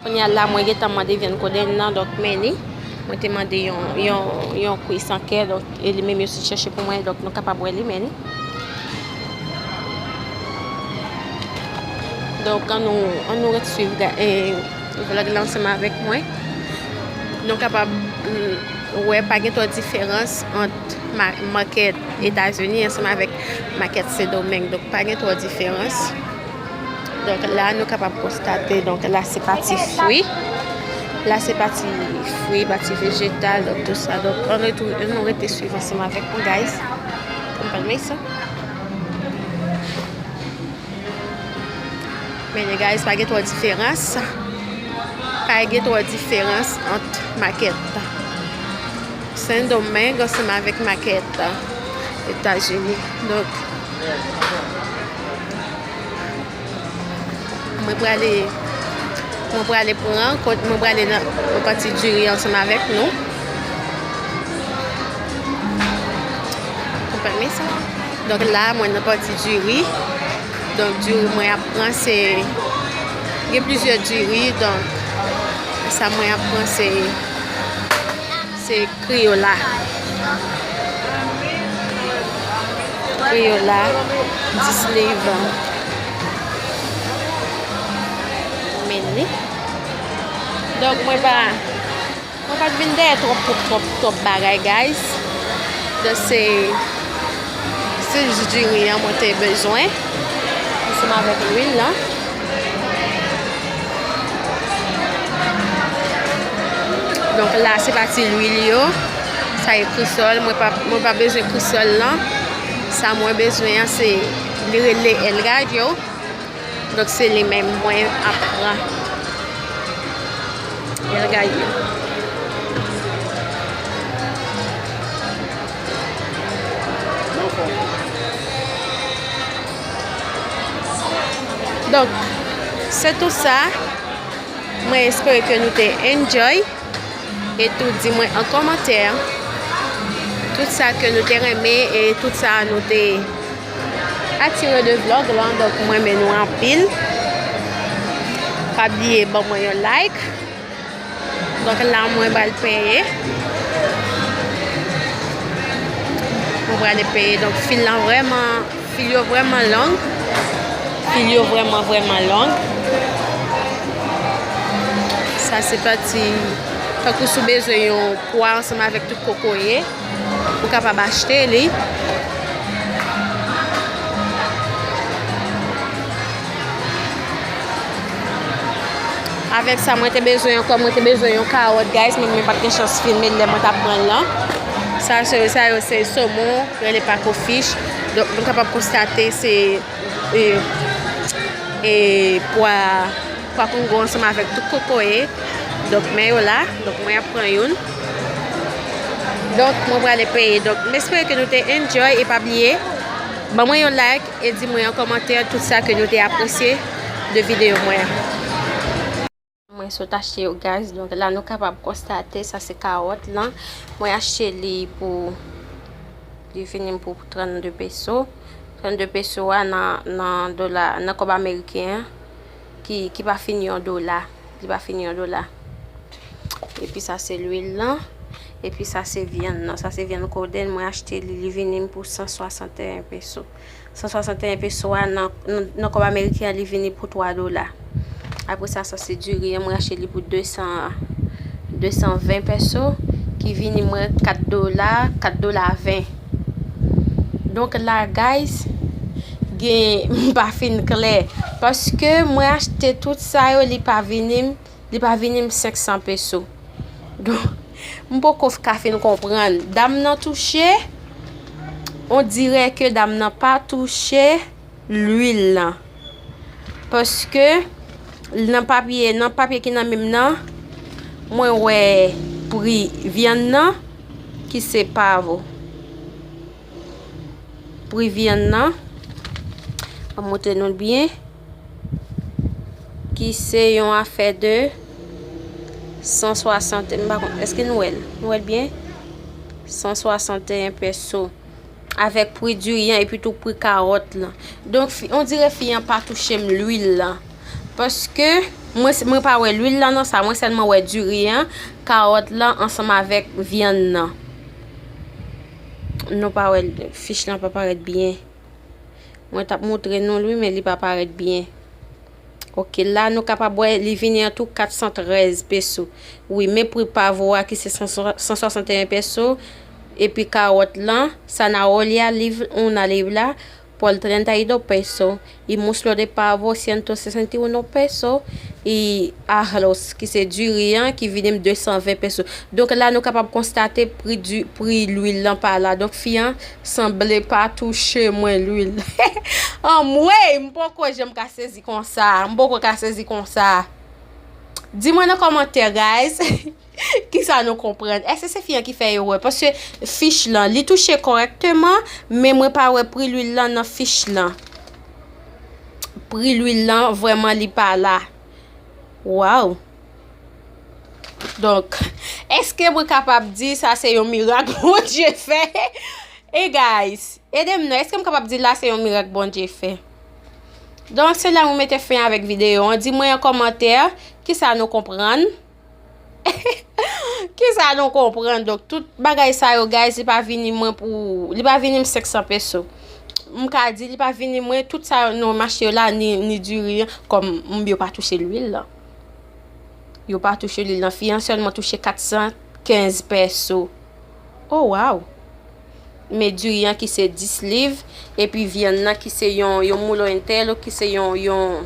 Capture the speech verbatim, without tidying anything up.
Kounye a la, mwen gentan mande vyann kodenn nan, donk, men li. Mwen te mande yon, yon, yon kwi san kè, donk, e li menm yo sot chèche pou mwen, donk, nou kapab wè li, men li. Donk, ann nou, ann nou ret swiv ga-, e, vlog la ansanm avèk mwen. Nou kapab, mm, wè, pa gen twò diferans ant ma-, makèt Etazini ansanm avèk makèt Sendomeng. Donk, pa gen twò diferans. Donk, la, nou kapab konstate, donk, la, se pati fwi. La, se pati fwi, pati vejetal, donk, tout sa. Donk, ann nou, ann nou rete swiv ansanm avèk mwen, guys. Konprann mwen sa? Men, guys, pa gen twò diferans. Pa gen twò diferans ant makèt Sendomeng ansanm avèk makèt Etazini. Donk, mwen prale, mwen prale pran, kot mwen prale nan yon pati diri ansanm avèk nou. Konprann mwen sa? Donk la, mwen nan pati diri. Donk, diri mwen ap pran, se, gen plizyè diri. Donk, sa mwen ap pran, se, se Crayola. Crayola, dis livres. Men li. Donk, mwen pa, mwen pa t vin dèyè twòp, twòp, twòp, twòp bagay, guys. Donk, se, se jis diri an mwen te bezwen. Ansanm avèk lwil lan. Donk, la, se pati lwil yo. Sa e krisòl. Mwen pa, mwen pa bezwen krisòl lan. Sa mwen bezwen an, se, li rele El Gallo. Donk, se li menm mwen ap pran. El Gallo. Donk, se tou sa. Mwen espere ke nou te enjoy. E tou di mwen an kòmantè tout sa ke nou te renmen e tout sa nou te atire de vlog lan. Donk, mwen renmen nou anpil. Pa bliye ban mwen yon like. Donk, la, mwen pral peye. Mwen prale peye. Donk, fil lan vrèman Fil yo vrèman long. Fil yo vrèman, vrèman long. Sa se pati, tankou si w bezwen yon pwa ansanm avèk tout kokoye, ou kapab achte li. Avèk sa, mwen te bezwen ankò, mwen te bezwen yon kawòt, guys, men mwen pa t gen chans filme l lè mwen t ap pran l lan. Sa, se, sa yo se somon, rele pako fich. Donk, nou kapab konstate se, e, e, pwa, pwa kongo ansanm avèk tout kokoye. Donk, men yo la. Donk, mwen ap pran youn. Donk, mwen prale peye. Donk, m espere ke nou te enjoy e pa bliye, ban mwen yon like e di mwen an kòmantè tout sa ke nou te apresye de videyo mwen an. Mwen sot achte yo, guys. Donk, la nou kapab konstate, sa se kawòt lan. Mwen achte li pou, li vini m pou trannde peso. Trannde peso a nan, nan dola, nan kòb ameriken an, ki, ki pa fin yon dola. Li pa fin yon dola. Epi sa se lwil lan. Epi sa se vyann nan. Sa se vyann kodenn. Mwen achte li, li vini m pou san swasanteyen peso. San swasanteyen peso a nan, nan, nan kòb ameriken an, li vini pou twa dola. Apre sa, sa se diri an, mwen achte li pou desan, desan ven peso, ki vini mwen kat dola, kat dola ven. Donk la, guys, gen, m pa fin klè, paske mwen achte tout sa yo, li pa vini m, li pa vini m senk san peso. Donk, m poko ka fin konprann. Dam nan touche, on dirè ke dam nan pa touche lwil lan. Paske nan papye, nan papye ki nan men m nan, mwen wè pri vyann nan, ki se pavo. Pri vyann nan, mwen montre nou l byen, ki se yon afè de san swasant, m pa konn, èske nou wè l? Nou wè l byen? San swasanteyen peso. Avèk pri diri an epi tou pri kawòt lan. Donk, fi, on dirè fi an pa touche m lwil lan. Paske, Mwen, mwen pa wè lwil lan nan sa, mwen sèlman wè diri an, kawòt lan ansanm avèk vyann nan. Nou pa wè, fich lan pa parèt byen. Mwen t ap moutre nou l wi, men li pa parèt byen. Ok, la nou kapab wè li vini an tou kat san trèz peso. Wi, men pri pavo a ki se san swasanteyen peso, epi kawòt lan, zanahoria, liv, una libra, por treinta y dos peso, y muslo de pavo, ciento sesenta y uno peso, y arroz, ki se diri an, ki vini m de san ven peso. Donk la nou kapab konstate pri di, pri lwil lan pa la. Donk fi an sanble pa touche mwen lwil. Anmwey, m poko janm ka sezi konsa. M poko ka sezi konsa. Di mwen nan kòmantè, guys. Kisa nou konprann? Èske se fi an ki fè erè? Paske fich lan, li touche kòrèkteman, men mwen pa wè pri lwil lan nan fich lan. Pri lwil lan, vrèman, li pa la. Waw! Donk, èske mwen kapab di sa se yon mirak Bondye fè? E guys, ede m non, èske m kapab di la se yon mirak Bondye fè? Donk, se la mwen mete fen avèk videyo an. Di mwen an kòmantè, kisa nou konprann? Kisa nou konprann? Donk, tout bagay sa yo, guys, li pa vini mwen pou, li pa vini m senk san peso. M ka di, li pa vini mwen, tout sa yo nou mache yo la, ni, ni diri an, kòm m, yo pa touche lwil lan. Yo pa touche lwil lan. Fi an sèlman touche kat san kenz peso. Oh, waw! Men diri an ki se dis liv, epi vyann nan ki se yon, yon mulo entero, ki se yon, yon,